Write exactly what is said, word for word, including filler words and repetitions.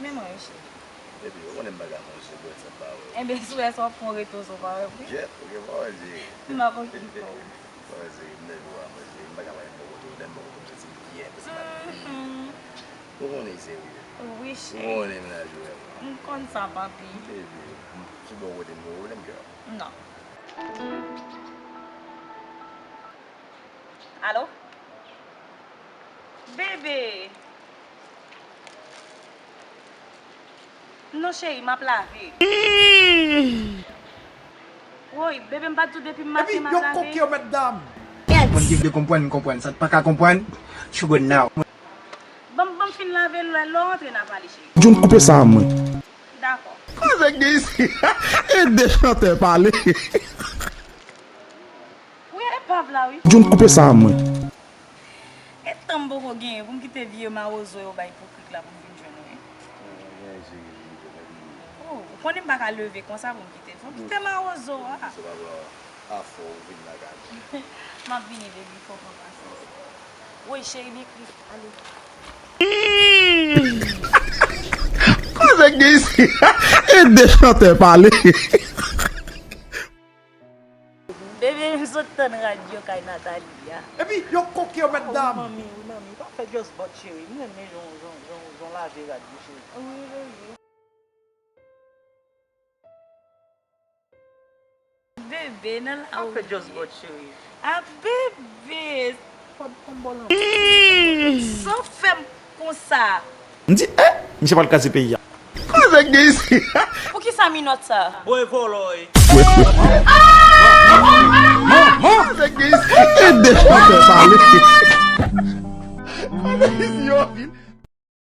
Men mwen, wi, cheri. Epi, ou konnen m pa ka manje bwè san pa wè w. Enben, si w wè sa, w ap pran reto san w pa wè m, wi. Jet, ou gen pawòl, cheri. M ap okipe w. Pawòl, cheri, m nan jou a manje, m pa ka pa gen bò kote w, lè m bò kote w, m santi m byen, paske m ap viv. Mhm. Ou konnen, cheri. Wi, cheri. Ou konnen m nan jou a. M konn sa, papi. Epi, m, si bò kote m, ou renmen m, girl. Non. Alo? Bebe! Non, cheri, m ap lave. Woy, bebe, m pa t di w depi maten m ap lave? Epi, yo koke yo, mètdam! Konprann ki vle konprann, konprann. Sa k pa ka konprann, you go now. Ban m, ban m fin lave, lè, lè w rantre, n a pale, cheri. Jun, koupe sa a mwen. Dakò. Koze k gen isit? E de chantè pale. Wi, epav la, wi. Jun, koupe sa a mwen. E tan m poko genyen pou m kite vye mawozo yo bay ipokrit la pou m vin jwenn ou, wi. Oh, ou konnen m pa ka leve konsa pou m kite l. Fò m kite mawozo a. Se pa vre. Afè w vin lakay mwen. M ap vini, baby, fò w pran pasyans. Woy, cheri, byen plis. Ale. Koze k gen isit? E de chantè pale. Bebe, m sot tann rad yo kay Nathalie a. Epi, yo koke yo, mètdam. Wi, manmi, wi, manmi. Pa fè just but, cheri. M renmen jan, jan, jan, jan w lave rad yo, cheri. Wi, bebe. Bebe, nan la ou ye? Just but, cheri. Ah, bebe. Fò, fò m ba w lanmou. Sa w fè m konsa? M di, eh, misye pral kraze peyi a. Koze k gen isit? Poukisa minòt sa? Bwè vòlò, wi. Koze k gen isit? E de chantè pale. Koze k gen isit?